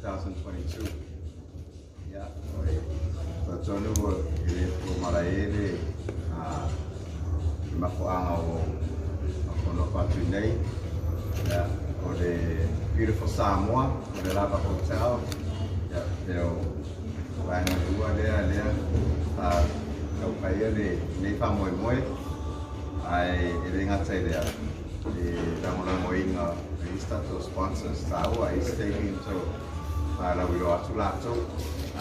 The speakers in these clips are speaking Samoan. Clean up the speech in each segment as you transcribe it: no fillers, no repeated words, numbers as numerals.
2022. Ia, o le talitonu e le po malae le mafuaaga o matou atu nei. Ia, o le Beautiful Samoa, o le Lava Hotel, ia, pe o vaega lua lea sa taufaia lenei faamoemoe, ae e le gata i lea, e lagolagoina e isi tatou sponsors taua, isi taimi matou faalauiloa atu latou,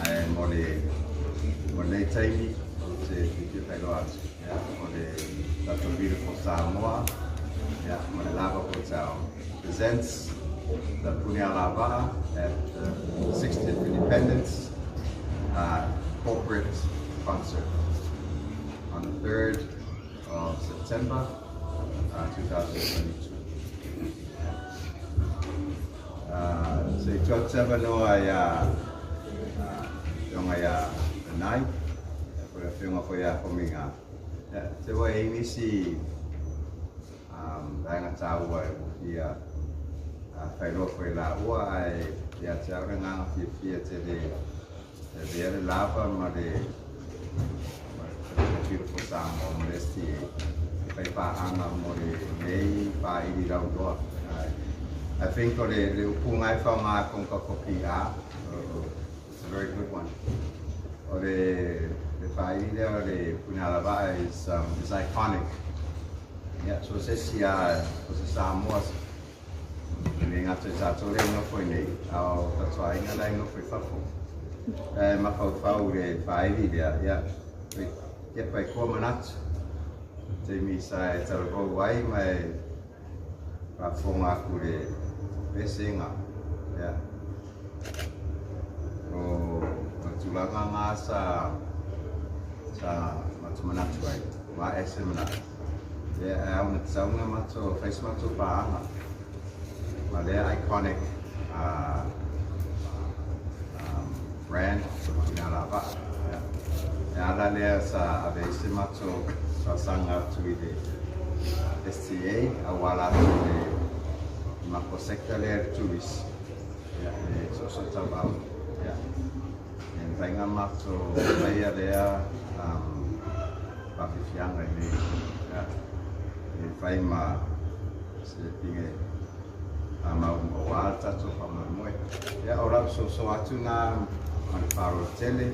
ae mo lenei taimi ou te fiafia faailoa atu, ia, o le tatou Beautiful Samoa, ia, ma le Lava Hotel presents the Punialavaa at the 60th Independence corporate concert on the 3rd of September 2022. Se i tuu atu se avanoa ia Afioga ia Nanai, po o le Afioga foi ia Faumuiga. Ia, te ua i ai nisi vaega taua e ua fia faailoa foi i laua, ae ia te au le agaga fiafia tele e avea le Lava ma le Beautiful Samoa ma le STA e fai paaga mo lenei faaili lauiloa. I think o le upu lena e faaaoga e tatou PR, it's a very good one. O le faaili lea o le Punialavaa is iconic. Yeah, so se isi a o se Samoa e le gata i tatou lea e nofo i nei, a o tatou aiga la e nofo i fafo. E mafaufau le faaili lea, ia, ia pai koa manatu. Taimi sa e talavou ai ma e faafofoga atu le pesega. Ia. O tulaga ngā sa matou manatu ai, ua ese manatu. Ia, e ao na tatau matou, fai se matou paaga. Ma lea iconic brand Punialavaa. Ia. E ala lea sa ave ai se matou talosaga atu i le STA aua latou le matou sector lea le tourist. Ia, e soso tauvao. Ia. E mafai ona matou faia lea faafiafiaga i nei. Ia. E fai ma se pige a mau aua le tatou faamoemoe. Ia, o lau soso atu na ma le faaaloalo tele.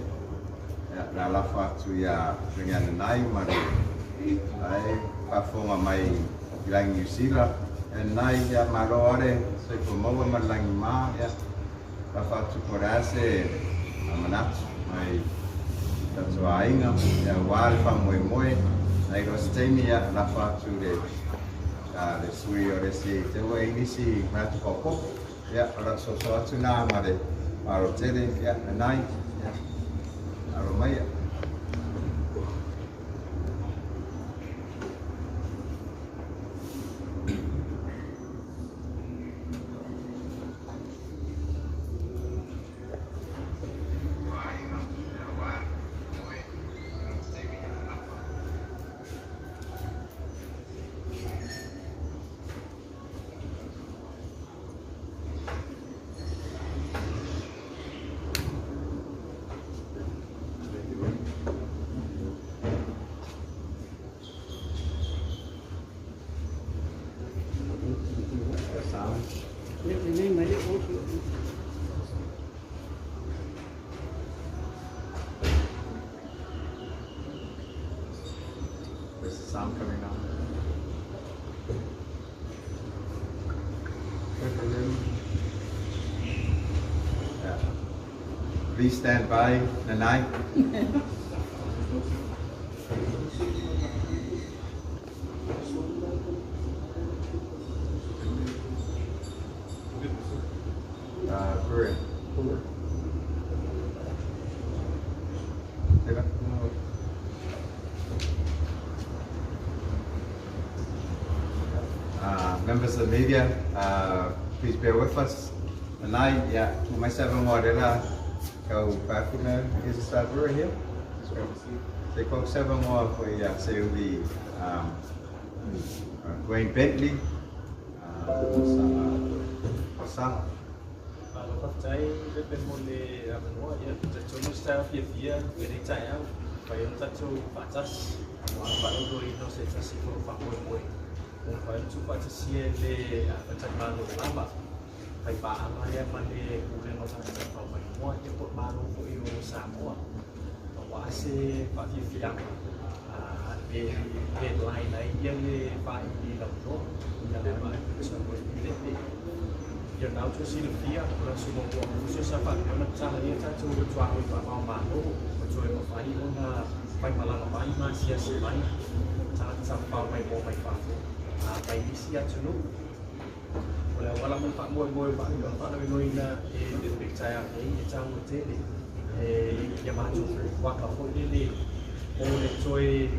Ia, le alafo atu ia Afioga Nanai ma le ai faafofoga mai i lagi Niu Sila. Nanai, ia malo ale soifua maua ma le lagi ma, ia, lafo atu po o le a se manatu mai tatou aiga, ia, aua le faamoemoe. Nai loa se taimi, ia, lafo atu le sui o le STA te ua i nisi manatu faaopoopo. Ia, o lau soso atu na ma le faaaloalo tele, ia, Nanai, ia, alo maia. Sound. Lenei mai le oso. Where's the sound coming now? Yeah. Please stand by, Nanai. Brewer. Diba? Members of the media, please bear with us. Nanai, yeah, myself and Wadela, kau Pakuna is Brewer here. Se kau seven more for ya se Dwayne Bentley, sa sa. Malo faafetai Pepe mo le avanoa. Ia, talitonu se taeao fiafia lenei taeao, mafai ona tatou faatasi aua le faalauiloaina o se tasi foi o faamoemoe ua mafai ona tuufaatasia e le faletalimalo lava faipaaga lea ma le Pulega o Tagata Tafafao Maimoa, ia po o le Malo foi o Samoa, aua se faafiafiaga e headline ai le vaili lauiloa Pepe. Ia, na outou silafia, o le aso 1 o Aokuso sa faapea ona tatala ai tatou tuaoi faava-o-Malo ua toe mafai ona faimalaga mai ma asiasi mai tagata tafafao maimoa mai fafo mai nisi atunuu. O le auala ma le faamoemoe faapea ona faalauiloaina e Pepe i le taeao nei, e taua tele ia matou fuafuaga foi lele o le toe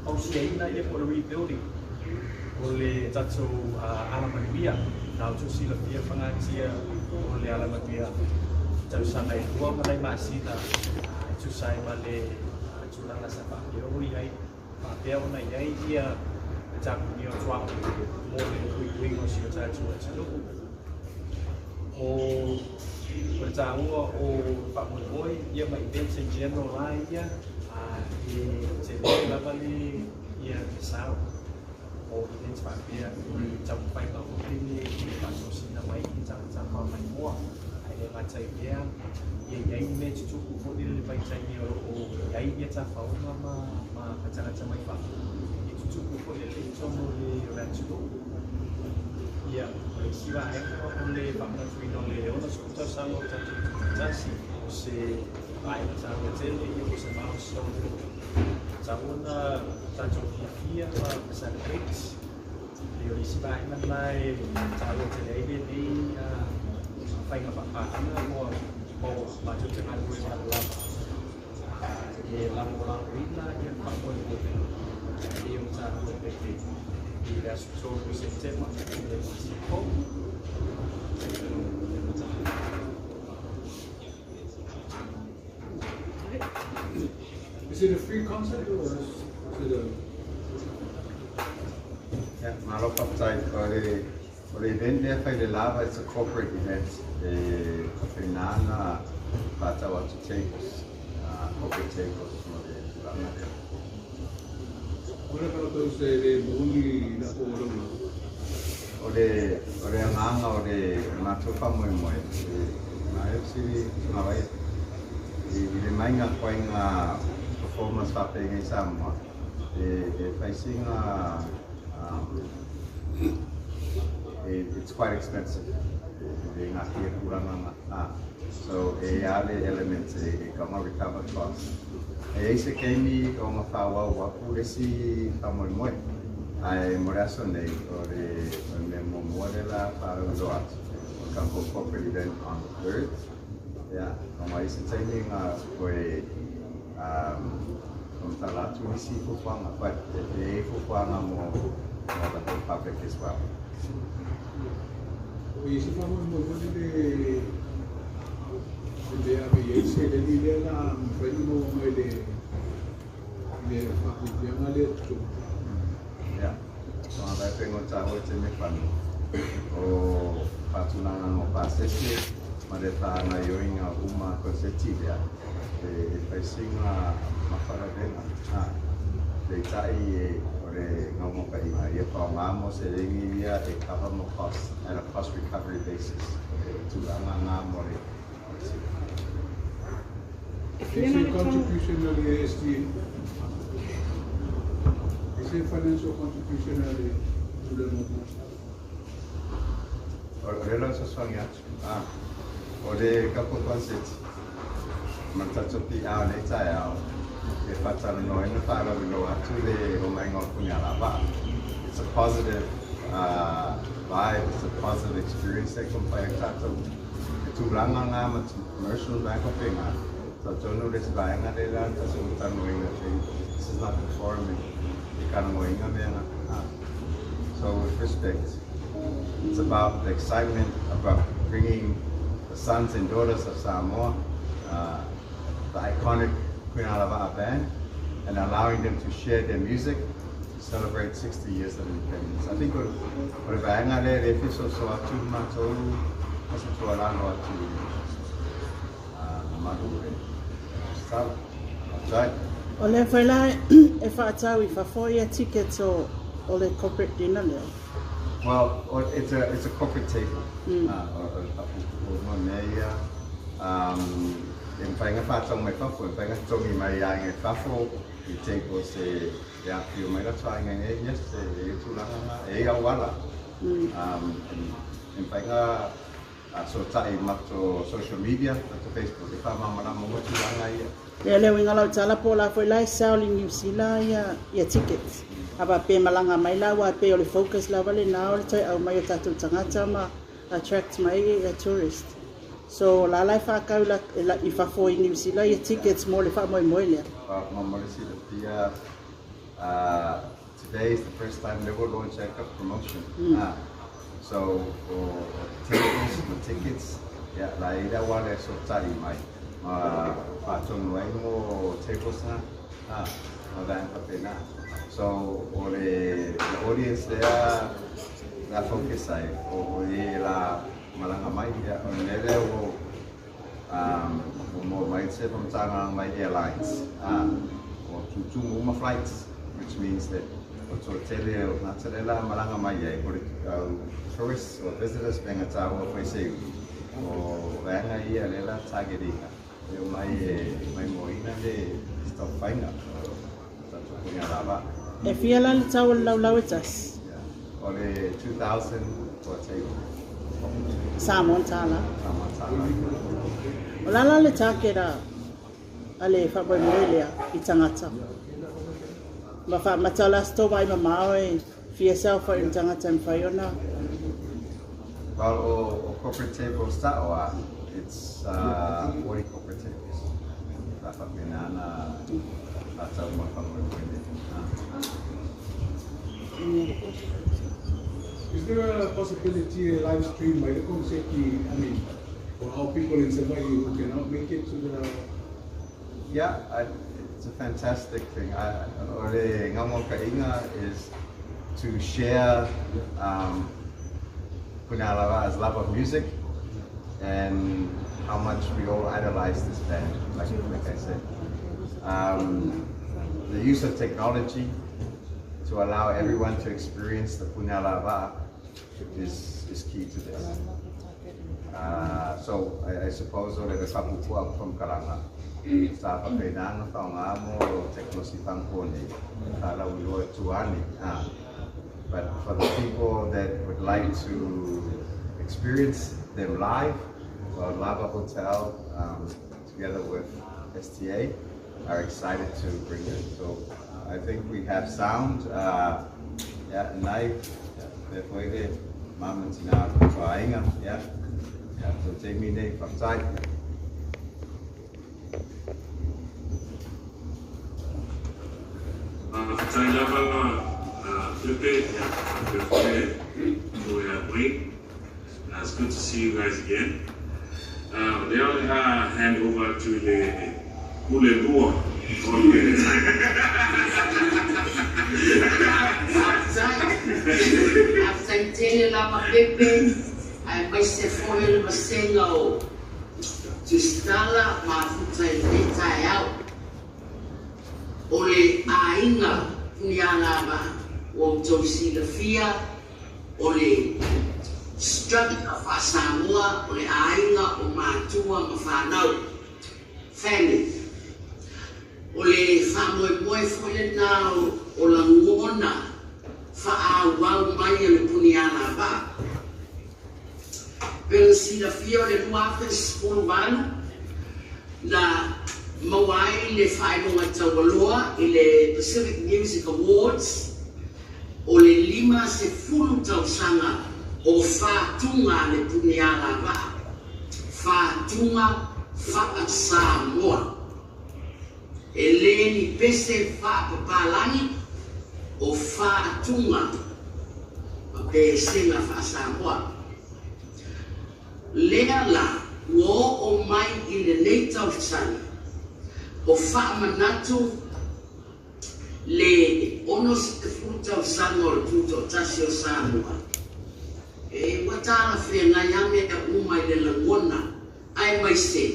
fausiaina ia po o le rebuilding o le tatou alamanuia. Na outou silafia fagatia o le alamanuia tausaga e 2 ma nai masina e tusa ai ma le tulaga sa faapea o i ai faapea ona i ai ia le tapunia o tuaoi mo le puipuiga o si o tatou atunuu. O le taua o faamoemoe ia ma events in general la ia e tele lava le ia le sao o events faapea i taumafaiga foi lele i le faatosina mai i tagata tafafao maimoa, ae le gata i lea, ia i ai ni mea tutupu foi lele le vaitaimi o lo o i ai ia tafaoga ma tagata mai fafo e tutupu foi lele i totonu o le atunuu. Ia, o le isi vaega o le faamanatuina o le 60 tausaga o tatou tuufaatasi, o se vaega taua tele ia o se milestone foi tatau ona tatou fiafia ma celebrate. E o le isi vaega lena e taua tele ai lenei faiga faapaaga mo matou te galulue lava e lagolagoina ia le faamoemoe e o taua e Pepe i le aso 3 o Setema i le masina fou. Is it a free concert or is it a? Yeah, malo faafetai. O le event lea fai le lava, it's a corporate event. E faapena faatau atu tables, corporate tables mo le tulaga lea. What about those le moni la o laula? O le agaga o le matou faamoemoe, e ma e sili tugawai i le maiga koaiga performance faapeiga i Samoa e faisiga it's quite expensive e ngā tia kuranga ngā. So e ale element e kama recover cost. E ei se keimi o ngā whāwau wapu le si whamoemoe. Ai mo le aso nei o le me mua le la whārau atu. O ka corporate event on the 3rd. Yeah, o mai se taimi ngā koe o matala atu nisi fuafuaga, but e fuafuaga mo the whole public as well. O i se faamoemoe foi le ave i ai seleni lea la mafai ona maua mai le faafiafiaga lea totogi. Yeah. So ang lai pengo tāua te me whanu. O whātunanga ngō pāsese, ma le whaanga ioinga uma konseti lea. E whaisinga mawharavenga. Ha. Le tai e o le ngau inga. Ia whao ngā mo se rengi ia e cover mo cost at a cost recovery basis. E tūranga ngā mo le. Is there contribution of the SDA? Is there financial contribution of the to the O le lo sosogi atu. Ah. O le kapo concert. Ma tatou PR nei taeao. E whatalanoa whaalawiloa atu le o mainga o Punialavaa. It's a positive vibe, it's a positive experience e kumpai tātou. E tūranga ngā ma tu commercial ngā kopenga. So tonu le vaenga le la tatou tanoinga te. This is not the forum e karangoinga mea. Ah. So with respect, it's about the excitement about bringing the sons and daughters of Samoa, the iconic Queen Alava'a Band, and allowing them to share their music to celebrate 60 years of independence. I think o le vaega lea le fisoso atu matou. Ma se tuualalo atu i le mamalu o le Austal. Faafetai. O lea foi la e faatau i fafo ia tickets o o le corporate dinner lea. Well, it's a corporate table. O le faapuupuu mea ia. E mafai ona faatau mai fafo, e mafai ona totogi mai aiga i fafo i tables e afifio mai latou aiga i nei. Yes, e i ai tulaga na, e i ai auala. E mafai ona fesootai ma matou social media, matou Facebook, e faamalamalama uma tulaga ia. Ia le uiga o lau tala po o la foi la e sell i Niu Sila ia tickets. A faapea e malaga mai la aua e pei o le focus lava lena o le toe aumai o tatou tagata ma attract mai ia tourist. So o la la e faatau i fafo i Niu Sila ia tickets mo le faamoemoe lea. Mo le silafia, today is the first time they will launch a promotion. So, o tables ma tickets, ia, la e i le auala e fesootai mai. Ma faatonu ai mo tables na, ma vaega faapena. So, o le audience lea la focus ai, o e la malaga mai, ia, o le mea lea ua maua mai se faamatalaga mai airlines. Ua tutumu uma flights, which means that o toatele o tagata lea la malaga mai ai, o le tourists or visitors pe gata ua fai se o vaega ia lea la target ina. E o mai e maimoaina le taumafaiga o tatou Punialavaa. E fia la le tau o le laulau e tasi? Yeah. O le 2000 for a table. Samoan tala. Samoan tala. O la la le target a le faamoemoe lea i tagata. Ma faamata o le a se tou vaai mamao e fia se aofai o tagata e mafai ona. Well, o corporate tables ta'o a, it's 40 corporate tables. La faapena na faatau ma faamoemoe le. Is there a possibility a live stream by the Komseki, I mean, for our people in Savaii who cannot make it to the? Yeah, it's a fantastic thing. O le naunautaiga is to share Punialavaa's love of music and how much we all idolize this band, like I said. The use of technology to allow everyone to experience the Punialavaa is key to this. So I suppose o le faapuupuu from Kalanga. Sa faapena ona faaaoga mo tekonolosi faaonioni faalauiloa e tuani. But for the people that would like to experience them live, well, Lava Hotel, together with STA, are excited to bring it. So I think we have sound, yeah, live, yeah, therefore, mama tina tuainga, yeah. So take me nei, faafetai. Faafetai lava Pepe, Pepe, Wayne. It's good to see you guys again. Lea o le a hand over to le Pule Lua o le Faafetai. Faafetai tele lava Pepe, aemaise foi le vasega o Tusitala mafuta i lenei taeao. O le aiga Punialavaa ua outou silafia o le structure faa-Samoa o le aiga o matua ma fanau, family. O le faamoemoe foi lenā o lagona faaauau mai e le Punialavaa. Pe ona silafia o le 2018 na maua ai le faailoga taualoa i le Pacific Music Awards o le 50 tausaga o fatuga a le Punialavaa, fatuga faa-Samoa. E le ni pese faapapalagi o fatuga ma pesega faa-Samoa. Lea la ua oo mai i lenei tausaga o faamanatu le 60 tausaga o le tutoatasi o Samoa. E ua talafeagai lava mea uma i le lagona aemaise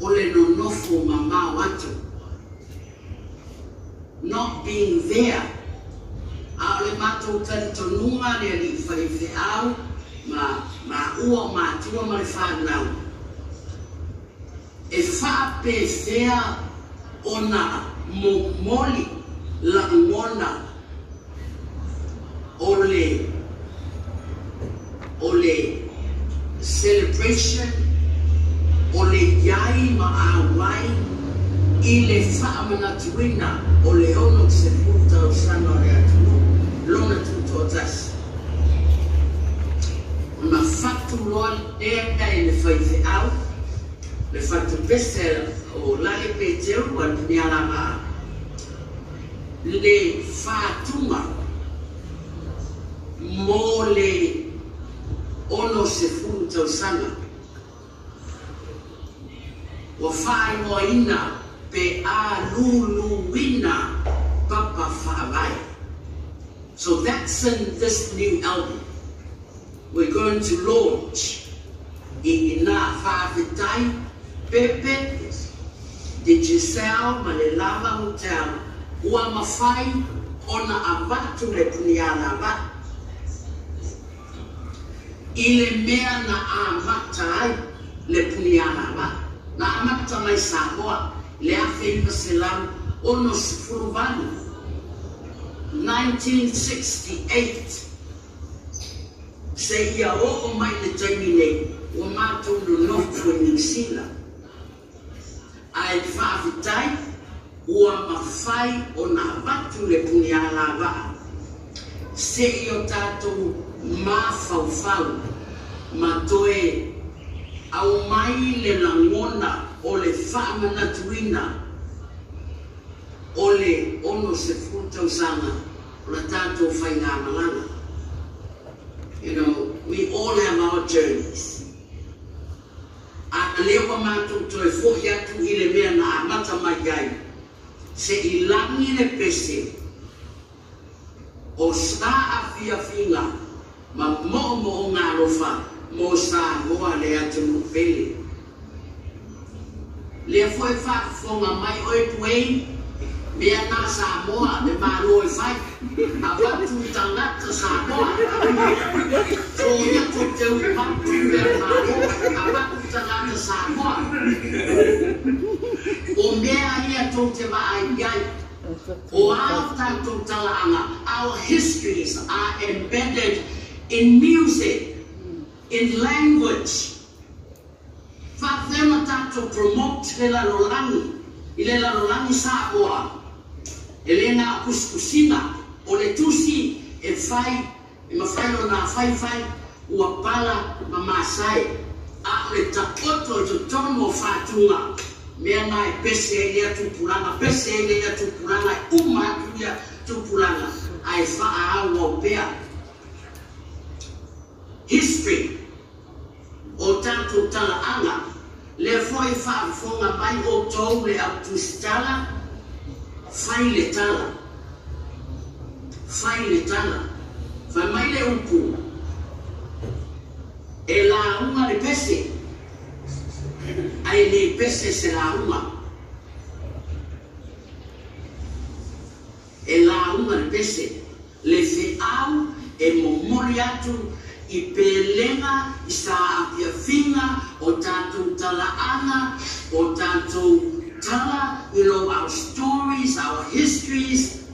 o le nonofo mamao atu, not being there, a o le matou talitonuga le alii faifeau ma maua o matua ma le fanau, e faapefea ona momoli lagona o le o le celebration o le iai ma auai i le faamanatuina o le 60 tausaga o le atunuu lona tutoatasi. Ona fatu loa lea e le faifeau le fatupese o Lale Peteru a le Punialavaa le fatuga mo le 60 tausaga ua faaigoaina pe aluluina papa faavae. So that's in this new album we're going to launch i ina. Faafetai Pepe, Digicel ma le Lava Hotel ua mafai ona avatu le punialavaa i le mea na amata ai le punialavaa na amata mai Samoa i le 1968, 1968, seia oo mai le taimi nei ua matou nonofo i Niu Sila. Ae faafetai ua mafai ona avatu le punialavaa se'i o tatou mafaufau ma toe aumai le lagona o le faamanatuina o le 60 tausaga o la tatou faigamalaga. We all have our journeys. A lea ua matou toe fo'i atu i le mea na amata mai ai, se'i lagi le pese o sa afiafiga ma mo'omo'oga alofa mo Samoa le atunuu pele. Lea foi faafofoga mai oe Dwayne, mea na Samoa le Malo e fai, avatu tagata Samoa. Foia tou te upatu mea le Malo, avatu tagata Samoa. O mea ia tou te vaai i ai, o a tatou talaaga, our histories are embedded in music, in language. Faapea ona tatou promote le lalolagi i le lalolagi Samoa, e le na o tusitusiga o le tusi e fai e mafai ona faifai ua pala ma masae, a o le taoto i totonu o fatuga mea na e pese ai lea tupulaga, pese ai lea tupulaga, e uma atu ia tupulaga ae faaauau pea history o tatou talaaga. Lea foi faafofoga mai outou le au tusitala, fai le tala, fai le tala. Fai mai le upu, e lauga le pese, ae le pese se lauga. E lauga le pese, le feau e momoli atu i pelega i sa afiafiga o tatou talaaga, o tatou tala, our stories, our histories,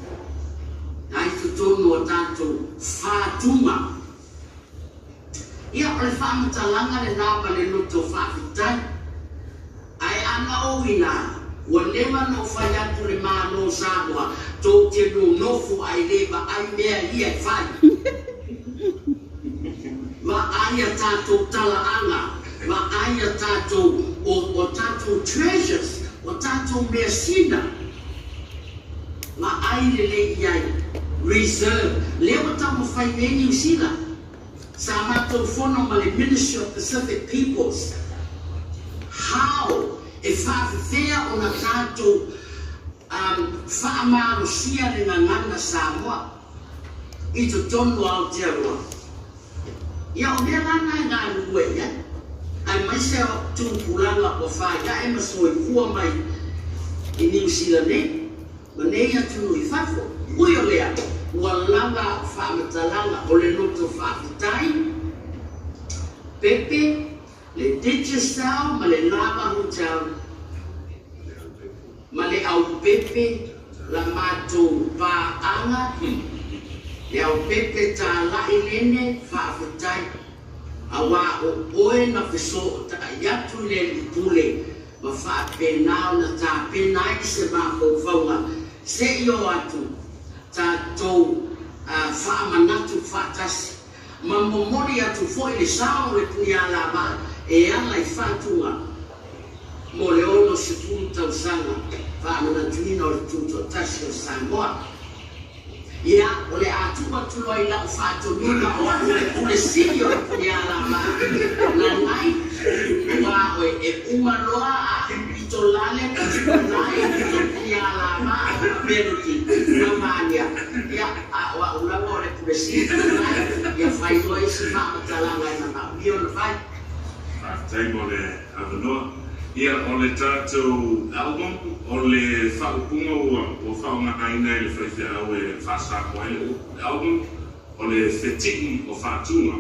ai totonu o tatou fatuga. Ia, o le faamatalaga lenā ma le loto faafetai. Ae ana ou inā, ua leva ona ou fai atu le Malo o Samoa tou te nonofo ae le vaai mea ia e fai. Vaai a tatou talaaga, vaai a tatou o tatou treasures, o tatou measina. Vaai lelei i ai. Reserve. Lea ua taumafai nei Niu Sila. Sa matou fono ma le Ministry of Pacific Peoples. How e faafefea ona tatou faamalosia le gagana Samoa i totonu o Aotearoa. Ia o mea la na e galulue i ai, aemaise o tupulaga ua faiae ma soifua mai i Niu Sila nei ma nei atunuu i fafo. Ui o lea, ua lava a'u faamatalaga o le loto faafetai, Pepe, le Digicel ma le Lava Hotel ma le Aupepe la matou paaga, le Aupepe Tala'i Lene, faafetai, auā o oe na fesoota'i atu i le Alii Pule ma faapena ona tapena ai se mafaufauga se'i o atu tatou faamanatu faatasi ma momoli atu foi le sao o le Punialavaa e ala i faatuga mo le 60 tausaga faamanatuina o le Tutoatasi o Samoa. Ia, o le a tuu atu loa i la'u faatonuga o a'u le Pule Sili o le Punialavaa, Nanai, auā oe e uma loa a'u pito lale pito lae pito Punialavaa ma Melody ma Mania. Ia, a o a'u lava o le Pule Sili Nanai, ia fai loa isi faamatalaga e manaomia ona fai. Faafetai mo le avanoa. Ia, o le tatou album, o le faaupuga ua faaaogaina e le faifeau e faa-Samoa ai le album, o le feti'i o faatuga.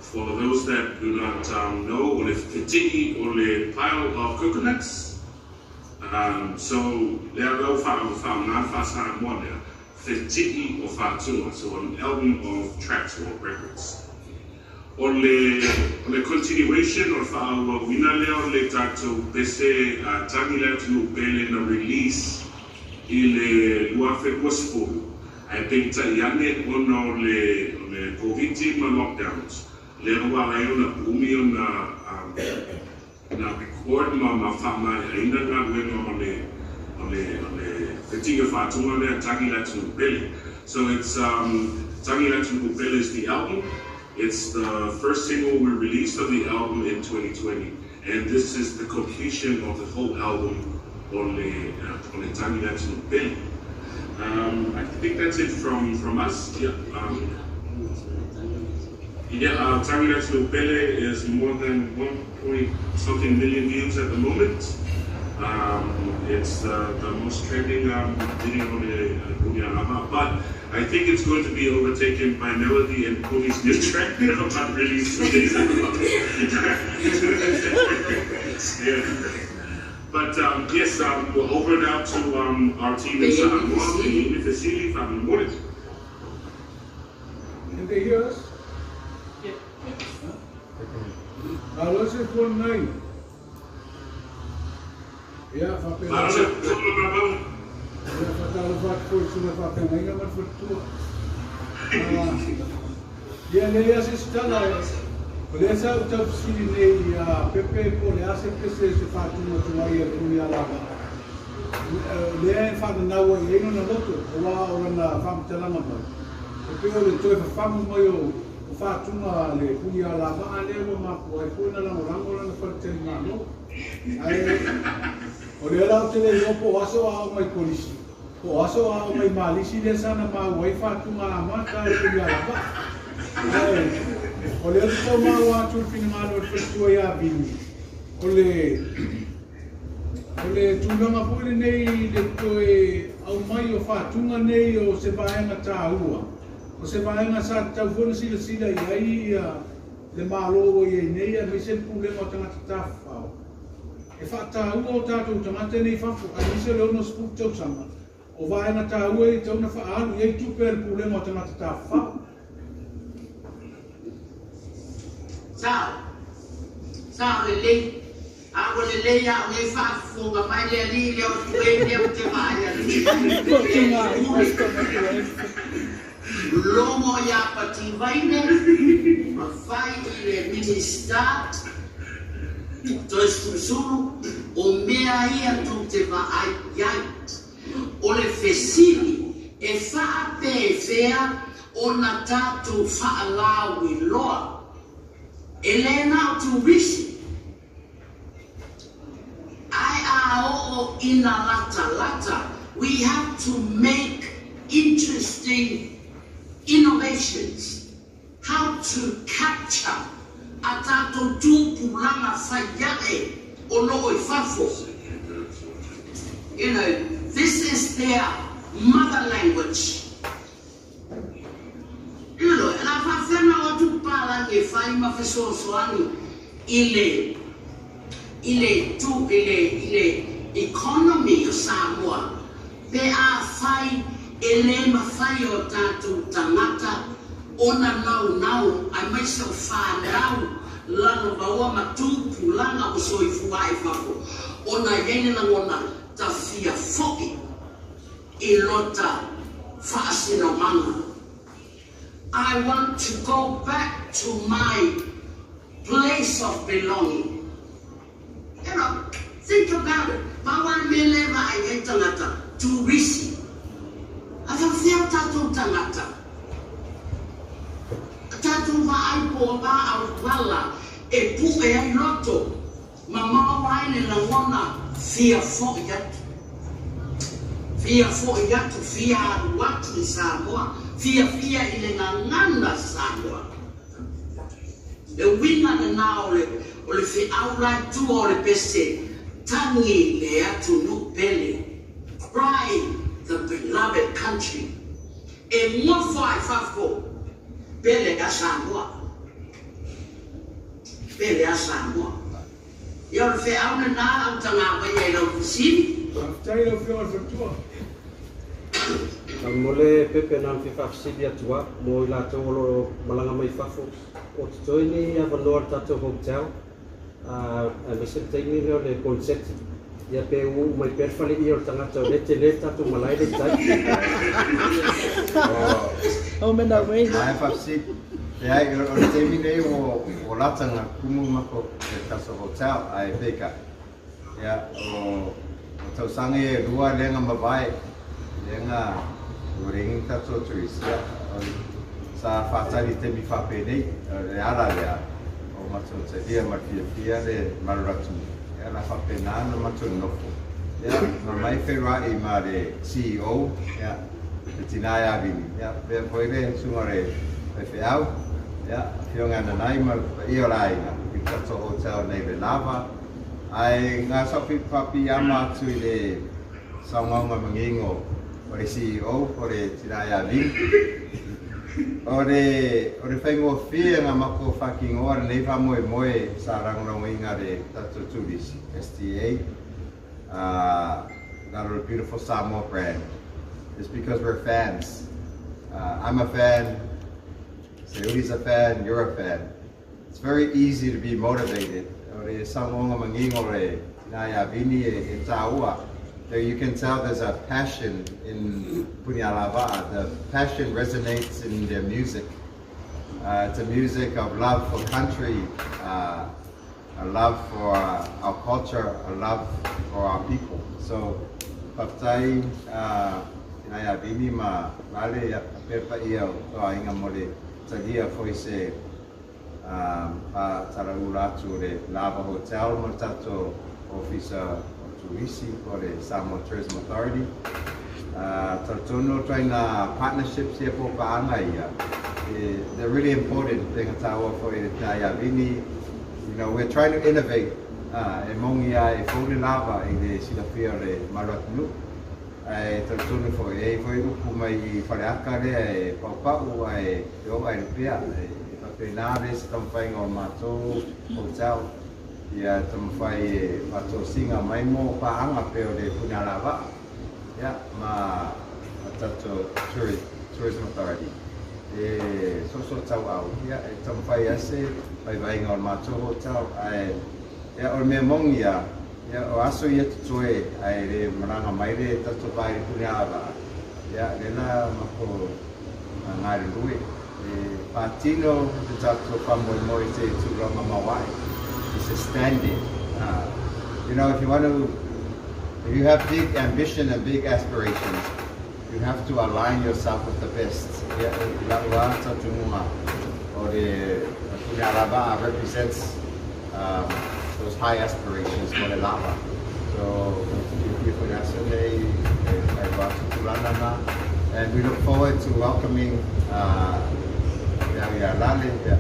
For those that do not know, o le feti'i o le pile of coconuts. So, lea la ua faaaoga le faa-Samoa lea, feti'i o faatuga, so an album of tracks or records. O le o le continuation o le faaauauina lea o le tatou pese Tagi le Atunuu Pele na release i le 2020, ae peitai ane ona o le o le Koviti ma lockdowns, lea ua ala ai ona umi ona na record ma ma faamaeaina galuega o le o le o le fetiga faatuga lea Tagi le Atunuu Pele. So it's Tagi le Atunuu Pele is the album. It's the first single we released of the album in 2020, and this is the completion of the whole album o le o le Tagi le Atunuu Pele. I think that's it from us. Yeah. Yeah, Tagi le Atunuu Pele is more than 1 point something million views at the moment. It's the most trending video on the Punialava, but I think it's going to be overtaken by Melody and Puni's new track that got released 2 days ago. Yeah. But yes, we're over now to our team in Samoa, Fesili, Fa'amimore. Can they hear us? Yeah. Alo se phone nai. Ia, faapena. Ia, faatalofa atu foi i susuga i faafeagaiga ma le faletua. Ia, leai lava se isi tala, o lea sa ou tau fesili nei ia Pepe po o le a se pese se faatuga tuai a le Punialavaa lea e faananau ai i ai lona loto, aua o lana faamatalaga mai, e pei o le toe fafagu mai o faatuga a le Punialavaa lea ua mafua ai foi ona lagolago lana faletalimalo. Ae o lea la ou te le iloa po o aso a oo mai Kolisi, po o aso a oo mai Malisi lea sa na maua ai faatuga amata a le Punialavaa. Ae o lea ou te tau maua atu i le finagalo o le faletua ia Vini, o le o le tulaga foi lenei le toe aumai o faatuga nei o se vaega taua, o se vaega sa tatau foi ona silasila i ai ia le Malo ua i ai nei aemaise le Pulega o Tagata Tafafao e faataua o tatou tagata nei i fafo aemaise o le 60 tausaga o vaega taua e tatau ona faaalu i ai tupe a le Pulega o Tagata Tafafao. Sao. Sao lelei. A ua lelei a'u nei faafofoga mai le alii lea o Tuei lea ou te vaai atu i logo ia Pativaine ma fai i le Minisita Toesulusulu o mea ia tou te vaai i ai. O le fesili, e faapefea ona tatou faalauiloa? E le na o turisi, ae a oo ina latalata, we have to make interesting innovations. How to capture a tatou tupulaga fai ae o loo i fafo. This is their mother language. La faafena o atu papalagi e fai ma fesoasoani i le tu i le economy o Samoa pe afai e lē mafai o tatou tagata ona naunau aemaise o fanau lalovaoa ma tupulaga o soifua ai fafo ona iai le lagona tafia fo'i i lota faasinomaga. I want to go back to my place of belonging. Think about it. Paua le mea lea vaai ai tagata, turisi. A faafefea tatou tagata? Tatou vaai po o a auala e pu'e ai loto ma maua ai le lagona fia fo'i atu. Fia fo'i atu, fia alu atu i Samoa, fia fia i le gagana Samoa. Le uiga lenā o le feau la i tua o le pese, tagi le atunuu pele. Cry the beloved country. E nofo ai fafo, pele a Samoa. Pele a Samoa. Ia o le feau lenā au tagavai ai lau fesili. Faafetai lau Afioga i le Faletua. Mo le Pepe na fi faafesili atu a mo i latou o loo malaga mai fafo o totoe ni avanoa le tatou hotel aemaise le taimi lea o le koneseti ia pe uu mai pea le faleia o le tagata o lea tele le tatou malae le i tai. Home and away. Mai faafesili. Leai, o le taimi nei ua lata ona tumu matou le tatou hotel ae peitai. Ia, o tausaga ia e lua lea na mavae, lea na ua leai ni tatou tourist. Ia, o sa faatali i taimi faapenei, o le ala lea o matou talia ma le fiafia le malu atunuu. Ia, la faapena ona matou nofo. Ia, ma mai feiloai ma le CEO, ia, le tina ia Vini, ia, faapea foi le susuga o le faifeau, ia, afioga ia Nanai ma le paia o le aiga i le tatou hotel nei le Lava. Ae na o sau faapiiama atu i le saunoaga manino o le CEO o le tina ia Vini. O le faigofie na matou faatinoa lenei faamoemoe sa lagolagoina le tatou turisi STA lalo le Beautiful Samoa brand. It's because we're fans. I'm a fan, Seuli's a fan, you're a fan. It's very easy to be motivated. O le saunoaga manino le tina ia Vini e tāua. There you can tell there's a passion in Punialava'a. The passion resonates in their music. It's a music of love for country, a love for our culture, a love for our people. So, faafetai tina ia Vini ma vale ia pepa ia o toaiga mo le talia foi se faatalaula atu o le Lava Hotel ma le tatou Ofisa o Turisi po o le Samoa Tourism Authority. Talitonu o ituaiga partnerships ia po o paaga ia, they're really important pei ona taua foi e le tina ia Vini. We're trying to innovate. E moni a e fou le Lava i le silafia o le mamalu atunuu. Ae talitonu foi, e i ai foi upu mai i Faleata lea e paupau ae e oo ai le pea. E faapena le se taumafaiga o le matou hotel ia taumafai e faatosina mai mo paaga pei o le Punialavaa ia ma tatou Tourism Authority e soso tauau ia e taumafai ai se vaivaiga o le matou hotel ae ia o le mea moni ia ia o aso ia totoe ae le malaga mai le tatou vai i le Punialavaa ia lea la matou galulue e faatino le tatou faamoemoe i se tulaga maoae. It's a standard. If you want to, if you have big ambition and big aspirations, you have to align yourself with the best. Ia, i lau lava talitonuga o le Punialavaa represents those high aspirations mo le lava. So, fiafia foi le aso nei e failoa atu tulaga na. And we look forward to welcoming le ia Lale, ia,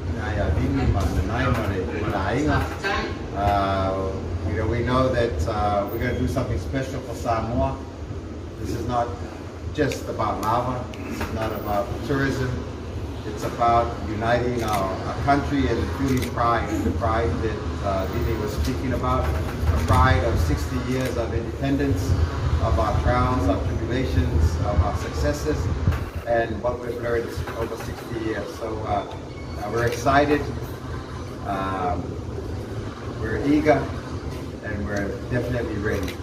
ina ia Vini ma Nanai ma le aiga. We know that we're going to do something special for Samoa. This is not just about lava. This is not about tourism. It's about uniting our country and feeling pride, the pride that Vini was speaking about, the pride of 60 years of independence, of our trials, our tribulations, of our successes, and what we've learned over 60 years. So we're excited, we're eager, and we're definitely ready.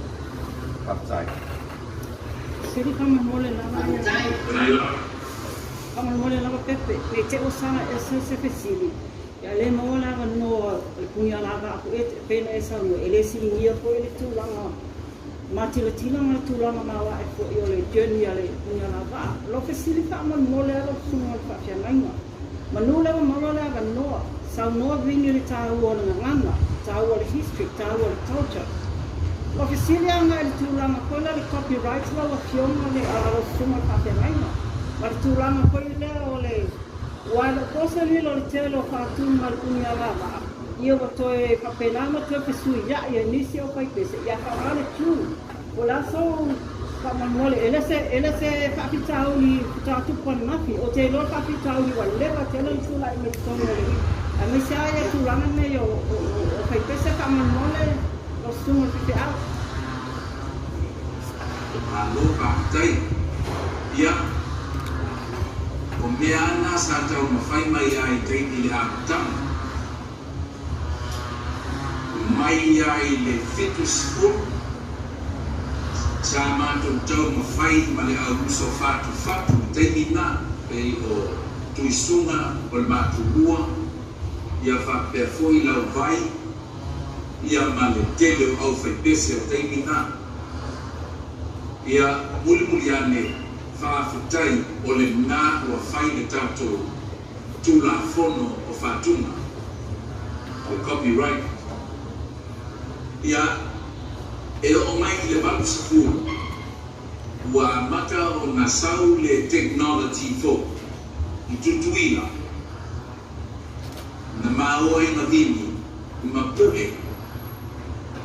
Upside. Sili faamolemole lava. Faafetai. Faamolemole lava Pepe. Le te o sala e se se fesili. Ia le maua le avanoa o le punialavaa pu'ete pena e saunoa e lē siligia fo'i le tulaga matilatila ma le tulaga maoaʻe fo'i o le journey a le punialavaa. Lo fesili faamolemole a lau susuga o le faafeagaiga. Manu lea ua maua le avanoa. Saunoa Vini le tāua o le gagana, tāua o le history, tāua o le culture. Lo fesili aga i le tulaga foi lea le copyright lau afioga le lau susuga o le faafeagaiga. Ma le tulaga foi lea o le ua e leo po se lilo o le tele o faatuga le punialavaa. Ia ua toe faapena ma toe fesuiaʻi ai nisi o faipese ia faaaoga le tune. O le aso faamolemole e le se faafitauli faatoa ananafi. O te iloa le faafitauli ua leva tele ona tula'i mai totonu o le aemaise a ia tulaga nei o faipese faamolemole lau susuga o le faifeau. Malo faafetai. Ia, o mea ana sa taumafai mai ai taimi le amataga. Mai ai le 70 sa matou taumafai ma le auuso fatufatu i taimi na pei o Tuisuga o le matulua ia faapea foi Lauvai ia ma le tele o aufaipese o taimi na. Ia mulimuli ane faafetai o lenā ua fai le tatou tulafono o faatuga le copyright. Ia e oo mai i le 80 ua amata ona sau le technology fou i Tutuila na maua ai ma Vini ma Pu'e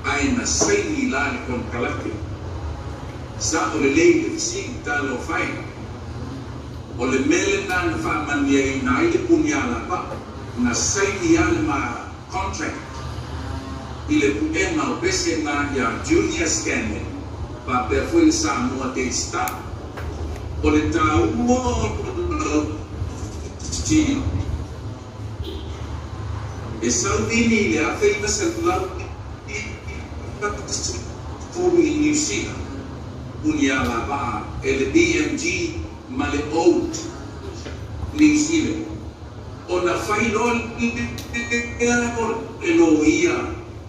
ae na saini la le konekarate. Sa o lelei le fesili talofa e. O le mea lenā na faamanuiaina ai le punialavaa na saini a le ma contract i le pu'ega o pese na iā Junior Scanlan faapea foi le Samoa Day Star. O le tāua o fesili e sau Vini i le 1990 i Niu Sila punialavaa e le BMG ma le Old New Zealand ona fai loa lea o le loia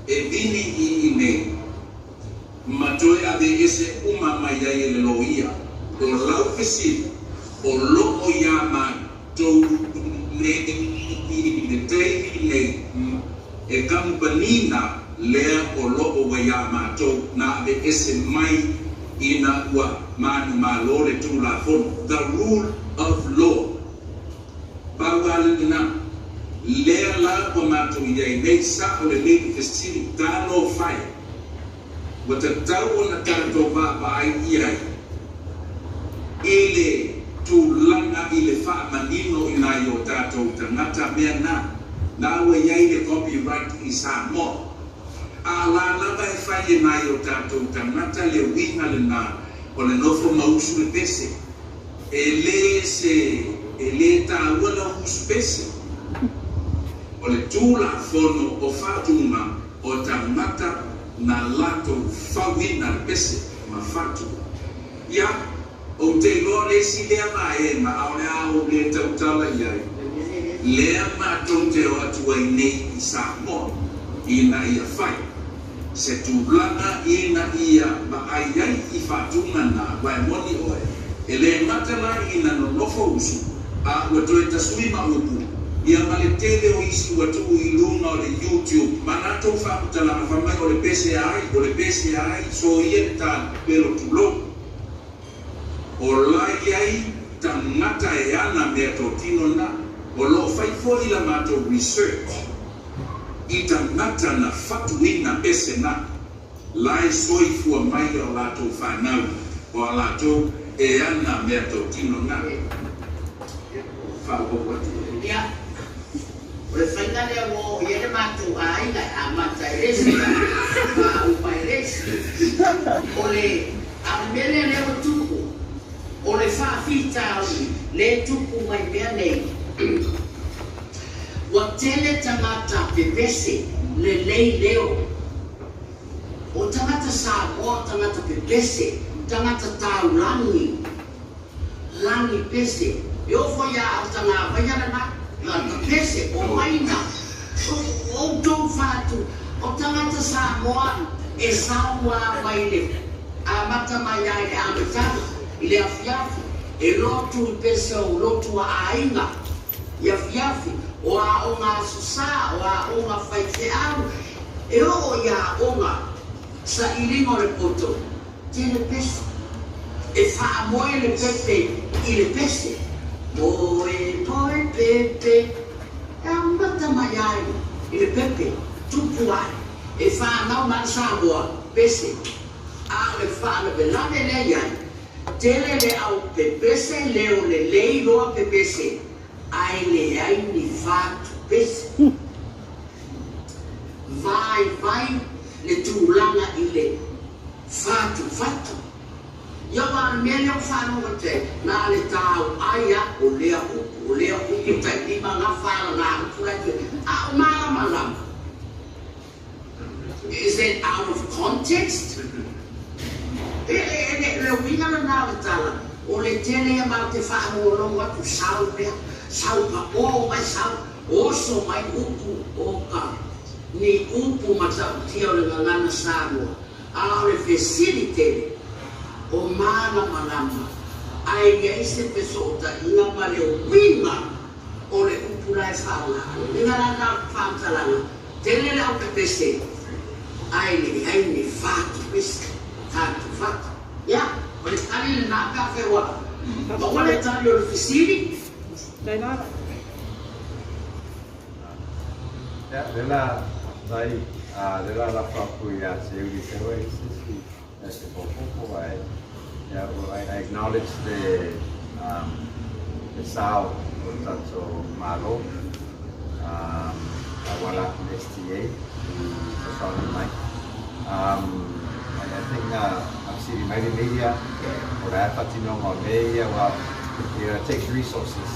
e Vini i inei ma toe aveese uma mai ai e le loia. O lau fesili o loo iā matou nei i le taimi nei e kamupani lea o loo ua iā matou na aveese mai ina ua manumalo le tulafono, the rule of law. Pau a lenā lea la ua matou i ai nei sa'o lelei le fesili talofa e ua tatau ona tatou vaavaai i ai i le tulaga i le faamanino i nai o tatou tagata mea na na ua iai le copyright i Samoa a la lava e fai e nai o tatou tagata le uiga lenā o le nofo ma usu le pese e lē se e lē tāua lau usu pese o le tulafono o faatuga o tagata na latou fauina le pese ma fatu. Ia ou te iloa le isi lea vaega a o le a ou lē tautala i ai lea matou te o atu ai nei i Samoa ina ia fai se tulaga ina ia vaai ai i faatuga na uae moni oe e lē gata la ina nonofo usu a ua toe tasui ma upu ia ma le tele o isi ua tuu i luga o le YouTube ma latou faamutalaga faamai o le pese ai o le pese ai soia le talipelo tulou o la iai. tagata e ana meatotino na. O loo fai foʻi la matou research i tagata na fatuina ese na lae soifua mai o latou fanau o a latou e ana meatotino na. Faaopoopo atu. Ia, o le faiga lea ua oo i ai le matou aiga e amata e le isi ma faauma e le isi. O le, a o le mea lea lea ua tupu, o le faafitauli lea e tupu mai mea nei, ua tele tagata pepese lelei leo. O tagata Samoa, tagata pepese, tagata taulagi. Lagi pese. E oo foi ia au tagavaia lena, tagata pese, o maina, o outou fatu, o tagata Samoa e sau a mai le amata mai a i le amataga, i le afiafi, e lotu i pese o lotu a aiga, i afiafi, o aoga aso sa, o aoga faifeau, e oo i aoga sailiga o le poto, Tele pese. E faamoe le pepe i le pese. Moe moe pepe. E amata mai ai i le pepe, tupu ae. E fanau mai le Samoa, pese. A o le faalavelave lea i ai, tele le au pepese, leo lelei loa pepese, ae leai ni fatu pese. Vaivai le tulaga i le fatufatu. Ia aua o le mea lea ua faalogo atu ai, na o le tauai a o lea upu, o lea upu, tailima gafa lana upu la e a o malamalama. Is it out of context? E, e, e, le uiga lena o le tala, o le tele ia matou te faalogologo atu, sau pea, sau papo mai, sau, oso mai upu o ka, ni upu matautia o le gagana Samoa, a o le fesili tele, o malamalama, ae i ai se fesootaiga ma le uiga o le upu la e faaaoga. O le uiga la lena o le faamatalaga, tele le aupepese, ae leai ni fatupese, fatufatu. Ia, o le tali lena pe afai ua maua le tali o le fesili. Ia, lea la, faafetai, lea la lafo atu ia Seuli Seue, se isi e te faaopoopo, ae, ia, well, I acknowledge the, um, le sao o le tatou Malo, um, auala atu i le STA i fesoasoani mai. Um, I, I think na faafesili mai le media, o le a le faatinoga o mea ia, well, you know, it takes resources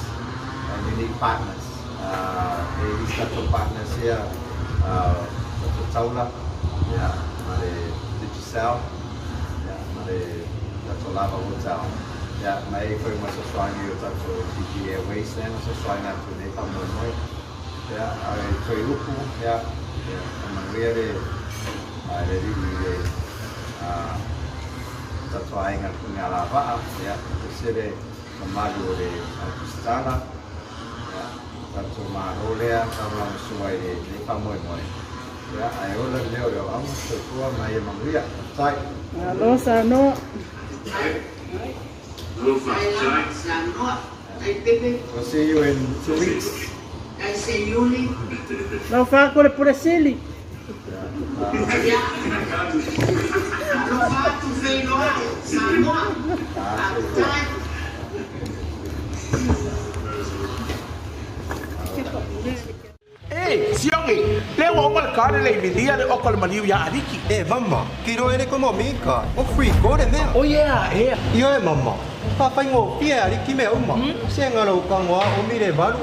and you need partners. E i isi tatou partners ia, tatou taula, ia, ma le Digicel, ia, ma le tatou Lava Hotel, ia, ma e i ai foi ma fesoasoani o tatou Fiji Airways lea na fesoasoani atu i lenei faamoemoe. Ia, ae toe upu, ia, ia, faamanuia le, le Alii i le, tatou aiga le Punialavaa, ia, aemaise le mamalu o le au Krisitala, ia, tatou Malo lea lagolagosua i lenei faamoemoe, ia, ae ola le leo o le auauna, soifua ma ia manuia. Faafetai. Malo saunoa. Malo faafetai. Saunoa. Tai Pepe. We'll see you in 2 weeks. Tai Seiuli. Lau whāko le pure sili. Ia. Alofa atu feiloai. Samoa. Faafetai. E, Siogi, lea ua uma le kale le milia le oka o le maliu iā Aliki. E mama, kilo ele ko mika, o free ko le mea. O yeah, ea. Ioe mama, faafaigofie e Aliki mea uma. Se galo ukagoa o mi le 8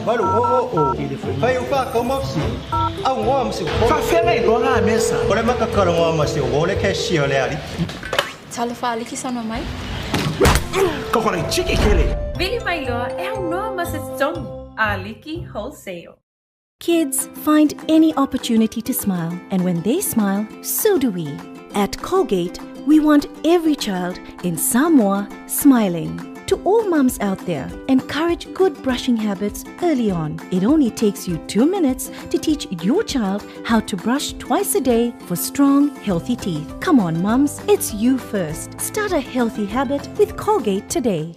0 8 0 0. Fai u faakau ma fesili, augoa ma se upolu. Faafea le iloa la mea sa? O le makakalogoa ma se uo le cashier o le Aliki. Talofa Aliki saunoa mai. Kokolai chiki kele. Vili mai loa e aunoa ma se totogi. Aliki Wholesale. Kids find any opportunity to smile, and when they smile, so do we. At Colgate, we want every child in Samoa smiling. To all mums out there, encourage good brushing habits early on. It only takes you 2 minutes to teach your child how to brush twice a day for strong, healthy teeth. Come on, mums, it's you first. Start a healthy habit with Colgate today.